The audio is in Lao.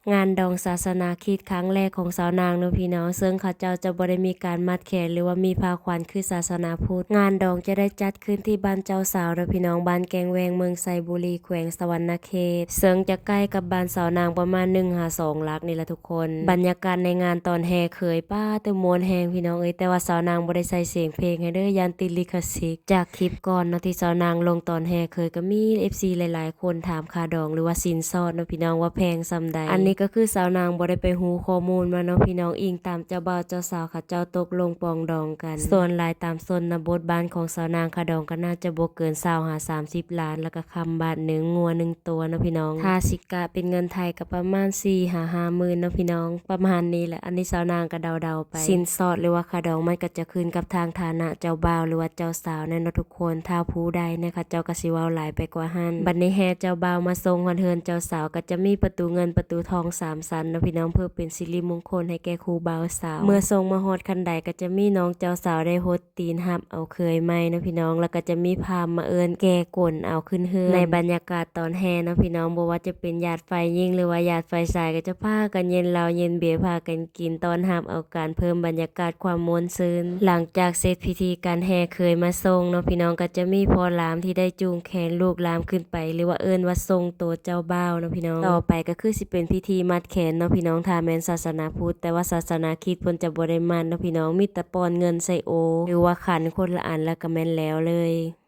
ງານດອງສາສະໜາຄຣິດຄັ້ງແລກຂອງສາວນາງເນາະພີ່ນ້ອງ, ເຊິ່ງເຂົາເຈົ້າຈະບໍ່ໄດ້ມີການມັດແຂນ ຫຼືວ່າມີພາຂວັນຄືສາສະໜາພຸດ. ງານດອງຈະໄດ້ຈັດຂຶ້ນທີ່ບ້ານເຈົ້າສາວເນາະພີ່ນ້ອງ, ບ້ານແກ້ງແວງ ເມືອງໄຊບູລີ ແຂວງສະຫວັນນະເຂດ, ເຊິ່ງຈະໃກ້ກັບບ້ານສາວນາງປະມານໜຶ່ງຫາສອງຫຼັກນີ້ລະທຸກຄົນ. ບັນຍາກາດໃນງານຕອນແຫ່ເຂີຍ ປ້າ ແຕ່ມ່ວນແຮງພີ່ນ້ອງເອີຍ, ແຕ່ວ່າສາວນາງບໍ່ໄດ້ໃສ່ສຽງເພງໃຫ້ເດີ ຢ້ານຕິດລິຂະສິດ. ຈາກຄລິບກ່ອນເນາະ ທີ່ສາວນາງລົງຕອນແຫ່ເຂີຍ ກໍມີເອັຟຊີຫຼາຍໆຄົນຖາມຄ່າດອງ ຫຼືວ່າສິນສອດເນາະພີ່ນ້ອງ ວ່າແພງສ່ຳໃດ. ອັນນີ້ກໍຄືສາວນາງບໍ່ໄດ້ໄປຮູ້ຂໍ້ມູນມາເນາະພີ່ນ້ອງ, ອີງຕາມເຈົ້າບ່າວເຈົ້າສາວເຂົາເຈົ້າຕົກລົງປອງດອງກັນ. ສ່ວນຫຼາຍຕາມຊົນນະບົດບ້ານຂອງສາວນາງ ຄ່າດອງກໍໜ້າຈະບໍ່ເກີນຊາວຫາສາມສິບລ້ານ ແລ້ວກໍຄຳບາດໜຶ່ງ, ງົວໜຶ່ງຕົວເນາະພີ່ນ້ອງ. ຖ້າຊິກະເປັນເງິນໄທກໍປະມານສີ່ຫາຫ້າໝື່ນເນາະພີ່ນ້ອງ, ປະມານນີ້ແຫຼະ. ອັນນີ້ສາວນາງກໍເດົາໆໄປ. ສິນສອດ ຫຼືວ່າຄ່າດອງ ມັນກໍຈະຂຶ້ນກັບທາງຖານະເຈົ້າບ່າວ ຫຼືວ່າເຈົ້າສາວແນ່ເນາະທຸກ ຄົນ, ຖ້າຜູ້ໃດແນ່ ເຂົາເຈົ້າກໍຊິເວົ້າຫຼາຍໄປກວ່າຫັ້ນ. ບັດນີ້ແຫ່ເຈົ້າບ່າວມາສົ່ງຮອດເຮືອນເຈົ້າສາວ ກໍຈະມີປະຕູເງິນປະຕູທອງສາມຊັ້ນເນາະພີ່ນ້ອງ, ເພື່ອເປັນສິລິມົງຄົນໃຫ້ແກ່ຄູ່ບ່າວສາວ. ເມື່ອສົ່ງມາຮອດຄັນໄດ ກໍຈະມີນ້ອງເຈົ້າສາວໄດ້ຫົດຕີນຮັບເອົາເຂີຍໃໝ່ເນາະພີ່ນ້ອງ, ແລ້ວກໍຈະມີພາມມາເອີ້ນແກ່ກົນເອົາຂຶ້ນເຮືອນ. ໃນບັນຍາກາດຕອນແຫ່ເນາະພີ່ນ້ອງ, ບໍ່ວ່າຈະເປັນຍາດຝ່າຍຍິງ ຫຼືວ່າຍາດຝ່າຍຊາຍ ກໍຈະພາກັນເຢັນເຫຼົ້າເຢັນເບຍ ພາກັນ ກິນຕ້ອນຮັບເອົາການເພີ່ມບັນຍາກາດຄວາມມ່ວນຊື່ນ. ຫຼັງຈາກເສັດພິທີການແຫ່ເຂີຍມາສົ່ງເນາະພີ່ນ້ອງ, ກໍຈະມີພໍ່ຫຼາມທີ່ໄດ້ຈູງແຂນລູກຫຼາມຂຶ້ນໄປ ຫຼືວ່າເອີ້ນວ່າສົ່ງໂຕເຈົ້າບ່າວເນາະພີ່ນ້ອງ. ຕໍ່ໄປກໍຄືຊິເປັນພິທີມັດແຂນເນາະພີ່ນ້ອງ, ຖ້າແມ່ນສາສະໜາພຸດ, ແຕ່ວ່າສາສະໜາຄຣິດເພິ່ນຈະບໍ່ໄດ້ມັດເນາະພີ່ນ້ອງ, ມີແຕ່ປ່ອນເງິນໃສ່ໂອ ຫຼືວ່າຂັນຄົນລະອັນ ແລ້ວກໍແມ່ນແລ້ວເລີຍ.